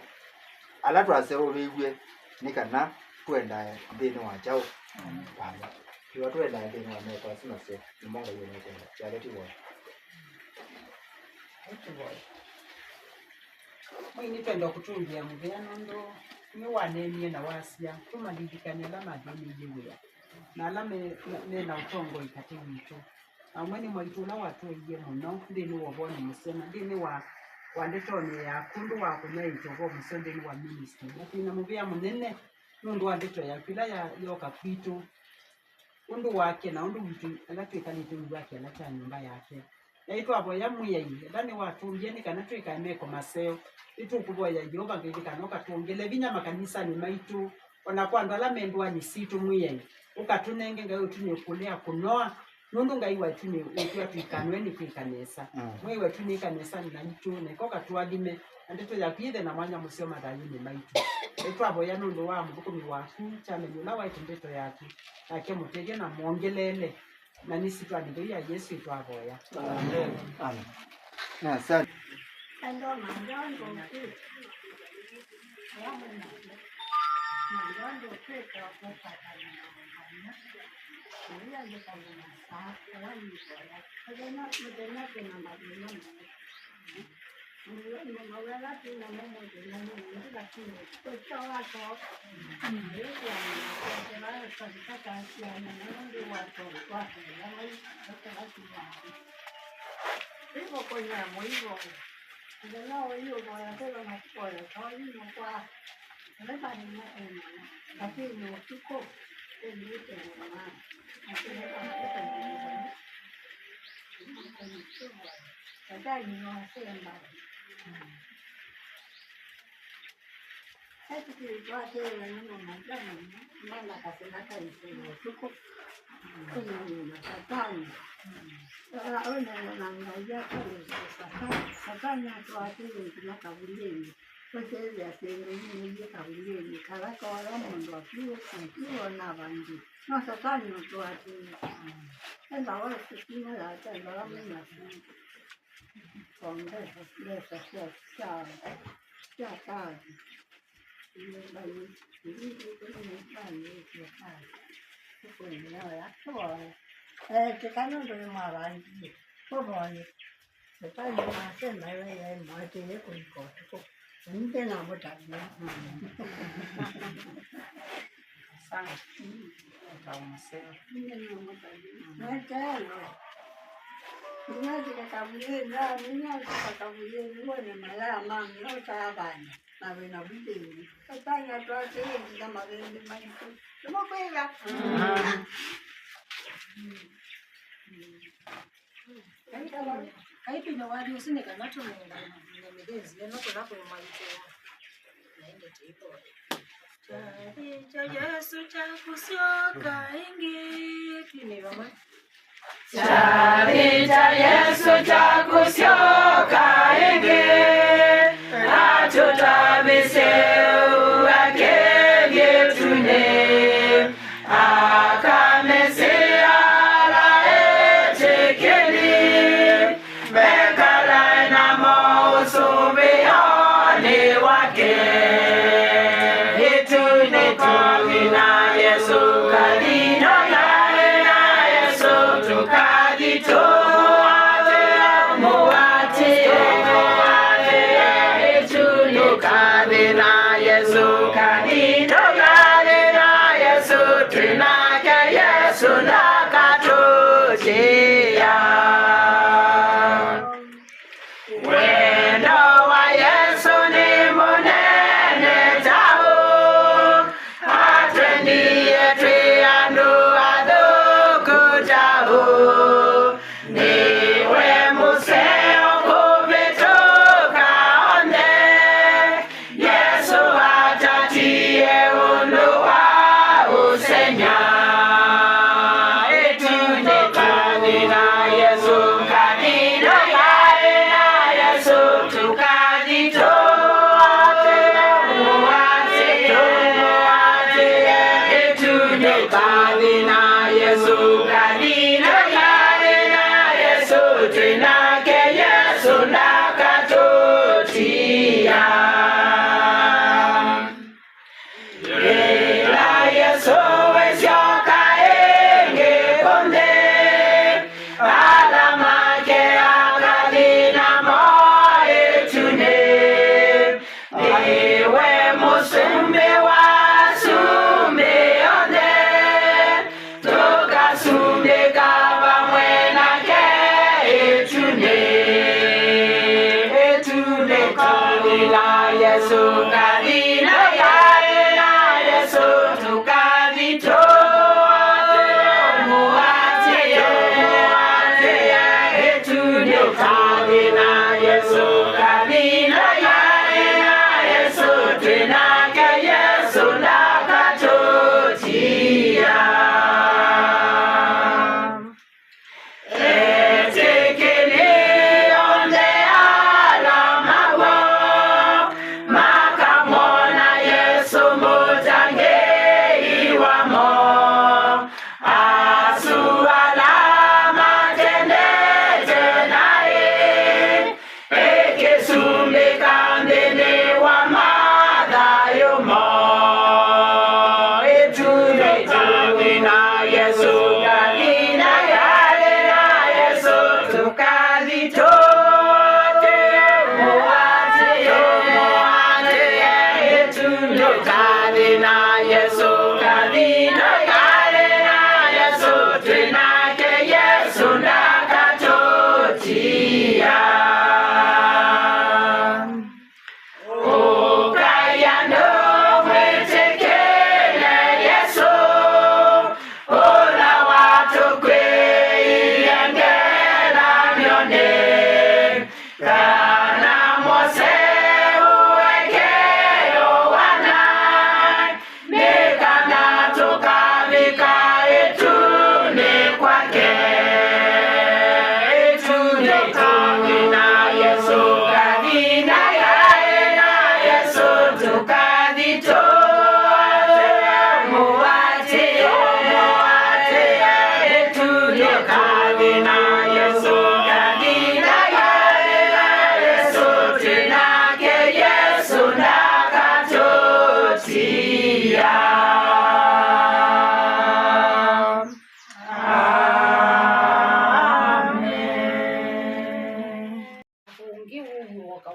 ala twaseo wiwe nikana twenda thini wa chao wamo iwa twenda thini wa meko asu masio nimonga iyo nekwenda kyaleti woyo Mwini twenda kutungia muvea nondo ni wanenie na wasia tumalindikania la mathini yiwia na ala mena utongo ikati witu na umweni mwaitu ula watweiye muno nthini wa uvoni museo na nthini wa ndetoni yaku ndu wa kunyaitya uvo museo nthini wa ministry na twina muvea munene nundu wa ndeto yaku ila yoka kwitu undu wake na undu witu ala twikalite undu wake ala kya nyumba yake naitwavoya mwiyai ela niwatungie nikana twikae meko maseo itukuvoya Jehova Ngai kana ukatwongele vinya makanisani maitu ona kwa andu ala mendwani situ mwiyai ukatunenge Ngai utunye kulea kunoa Nundu Ngai wetu ni utwa twikanwe ni kwikanesa. Mwe wetu ni kanesa na itu nekoka twathime na ndeto ya kwithe na mwanya musio mathayuni maitu. Etwavoya nundu wa muthukumi waku chamenyo na waite ndeto yaku nake muterie na mwongelele na nisi twanithio ya Yesu itwavoya. Amen. Amen. Asante. Cha Yesu chakusyoka ingi atutabiseu akevyetune akamesia laetekeli bekalae na mausubioni wake itune na Yesu kalino na Yesu tukajitoa.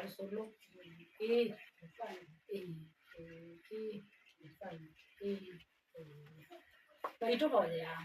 usulu 2 3 4 5 6 7 8 ya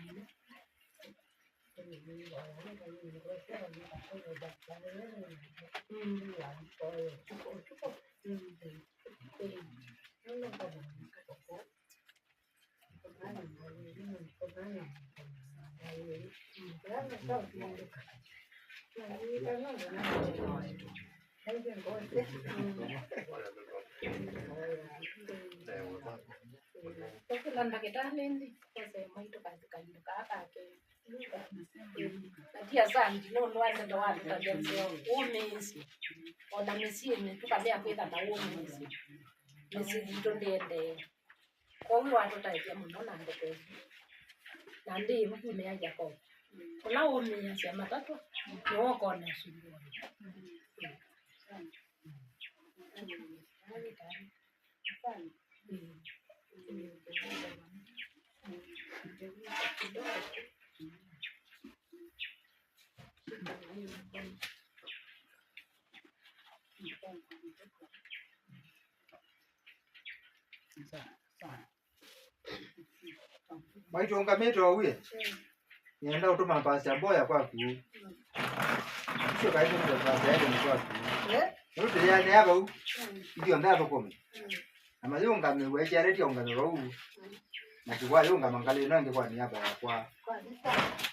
Maitu ungamito uye. Nienda utuma pasi boya kwaku. Sio kaidi ndo pasi yake ni kwaku. Rudi ya ne aba u. Ndio ndavo kome. Na mayunga mewe ya redio ungamero u. Na kiwa yunga mangale nange kwa ni aba kwa.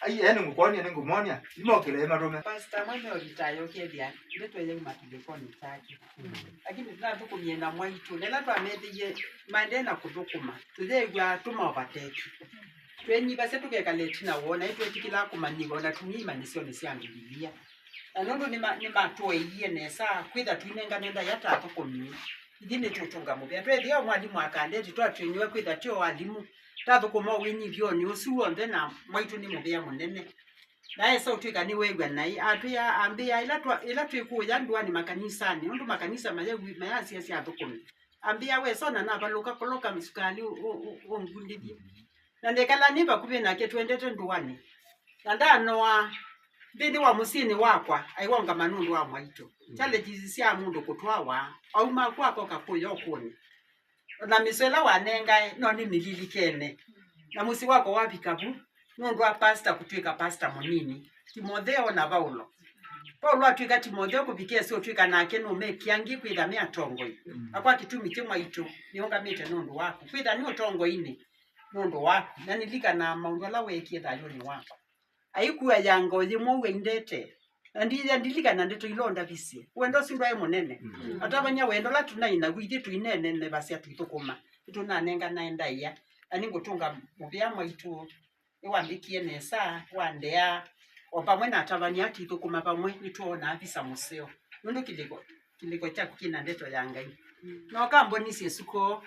Ai ene ngukoni ngumonia. Imokele marume. Pastor mwana olitayo kebya. Ndetweye matelefoni take. Lakini tunathukumienda mwaitu lela twamethiie maende na kuthukuma tuthegwa tuma overtake twenyiva se tukekale na wona itwetikila kumanyiwa ona tumima nisio ni cia Bibilia na nundu ni matweiie nesa kwitha twinengane ndaia ta thukumi ithi ni tutunga muvea twethia mwalimu akandeti twatwiniwe kwitha tio walimu tathukuma winyivyo ni usu wonthe na mwaitu ni muvea munene naye so twika ni wegwa nai atwia ambia ila twikuya nduani makanisani undu makanisa mayasia cia thukumi ambia we sona na baluka koloka misukali ungundithie na ndekala niva kuvi nake twendete nduani na ndanoa mbindi wa musini wakwa aiwonga manundu wa mwaitu challenges cia mundu kutwawa auma kwako kakuya okuni na miswela wanengae no ni mililikene na musi wako wavikavu nundu wa pastor kutwika pastor munini Timotheo na Paulo Paulo atwika Timotheo kuvikia sio twika nake no mekiangi kwitha mea tongoi akwa kitumi kimwa itu niongamite nundu waku kwitha ni utongoini nundu waku na nilika na maundu ala wekie thayuni wakwa aikuwa yango yimwe wendete na ndiya ndilika na ndeto ilonda visie wendo sindu ayi munene atabanya wendo la tunaina gwithi tuinene ne basia tuithukuma itunanenga naenda iya ani ngutunga muvea mwaitu iwambikie nesa wandea opamwe na atabanya atithukuma pamwe nituona afisa museo nundu kiliko chaku kina ndeto ya Ngai no kambonisie suko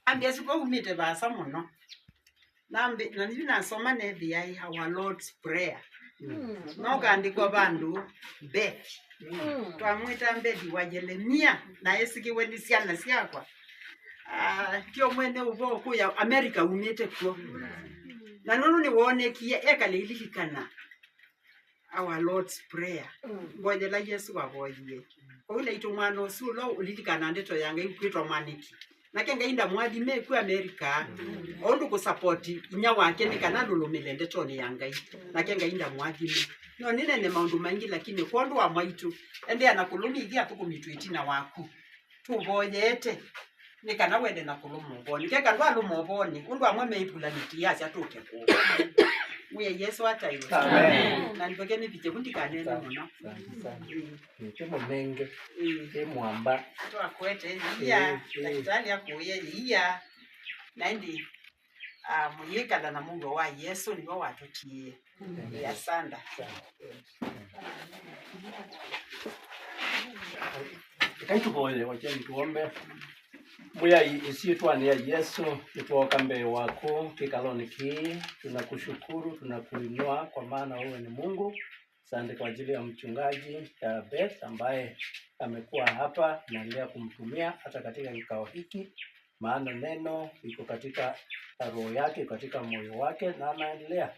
ambia suko umite basa muno nambi na nibi nasoma ne our Lord's Prayer no kandikwa bandu Beth twamwita Mbethi wa Jeremia na esikiwe ni ciana ciakwa kio mwene uvo kuya America umite kuo na nunu ni wonekie ekale ililikana our Lord's Prayer ngojela Yesu avoyie oule itu mwana usulo ulilikana ndeto yange ikwitwa mwaniki nake ngainda mwathime ku America ondu kusupport inya wake nikana lulumile ndetoni ya Ngai nake ngainda mwathime no ninene maundu maingi lakini kwondu wa mwaitu ende anakulumithia tukumitu itina waku tuvoyete nikana wende na kulumuvoni keka ndwa lumuvoni undu amwe meipula nitiasi atuke ku muye Yesu ataiwe. Amen. Na nipoke nipiche kundikanene muno. Nicho menge emwamba twakwete iya daktari akuye iya naindi muyikala na Mungu wa Yesu niwo watutie ya sanda. Kaituboye wacheni tuombe. Mbuya isiitwa ni ya Yesu nituoka mbele wako kikaloni ki tunakushukuru tunakuinua kwa maana wewe ni Mungu. Asante kwa ajili ya mchungaji Beth ambaye amekuwa hapa, naendelea kumtumia hata katika kikao hiki, maana neno iko katika roho yake, katika moyo wake, na anaendelea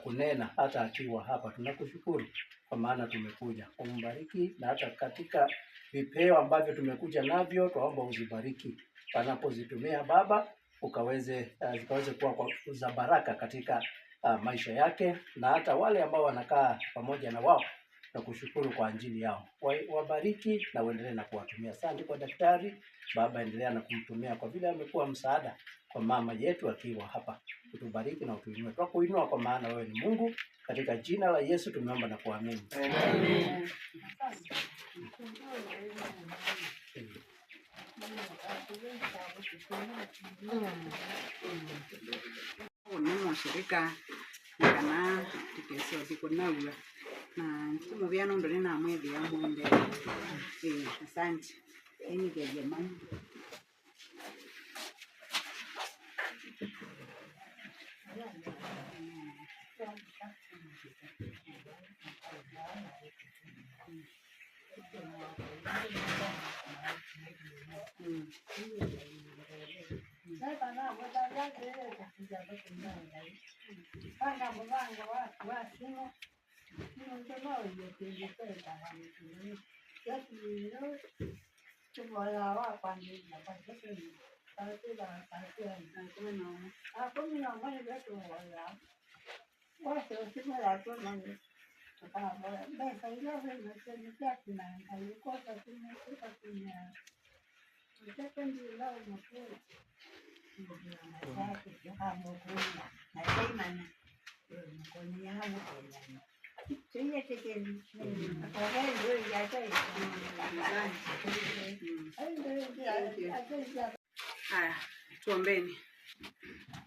kunena hata akiwa hapa. Tunakushukuru kwa maana tumekuja kumbariki, na hata katika vipeo ambavyo tumekuja navyo, twaomba uzibariki panapozitumia Baba, ukaweze zikaweze kuwa kwa za baraka katika maisha yake na hata wale ambao wanakaa pamoja na wao, na kushukuru kwa ajili yao. Wabariki na uendelee na kuwatumia. Asante kwa daktari Baba, endelea na kumtumia kwa vile amekuwa msaada kwa mama yetu akiwa hapa. Utubariki na utuinue, twakuinua kwa maana wewe ni Mungu. Katika jina la Yesu tumeomba na kuamini. Amen. Ni mushirika kana tikeso tikunaua na ntimuvya nundu ninamwithia mwende. Asante enigeria mami. Haya, tuombeni.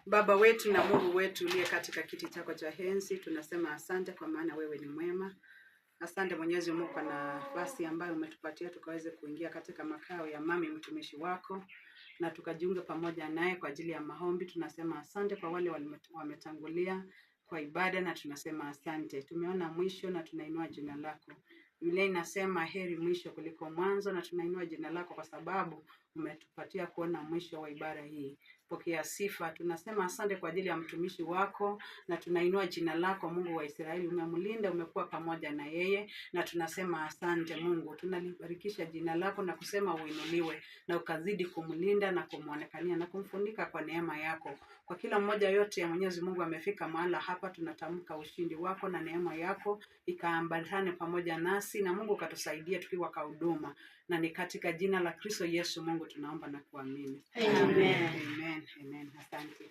Baba wetu na Mungu wetu uliye katika kiti chako cha enzi, tunasema asante kwa maana wewe ni mwema. Asante Mwenyezi Mungu kwa nafasi ambayo umetupatia tukaweze kuingia katika makao ya mami mtumishi wako na tukajiunga pamoja naye kwa ajili ya maombi. Tunasema asante kwa wale wametangulia kwa ibada na tunasema asante. Tumeona mwisho na tunainua jina lako. Biblia inasema heri mwisho kuliko mwanzo, na tunainua jina lako kwa sababu umetupatia kuona mwisho wa ibada hii. Pokea sifa. Tunasema asante kwa ajili ya mtumishi wako na tunainua jina lako Mungu wa Israeli. Umemlinda, umekuwa pamoja na yeye na tunasema asante Mungu. Tunalibarikisha jina lako na kusema uinuliwe na ukazidi kumlinda na kumuonekania na kumfunika kwa neema yako. Kwa kila mmoja yote ya Mwenyezi Mungu amefika mahala hapa, tunatamka ushindi wako na neema yako ikaambatane pamoja nasi, na Mungu katusaidia tukiwa kwa huduma, na ni katika jina la Kristo Yesu Mungu tunaomba na kuamini. Amen. Amen. Amen. Asante.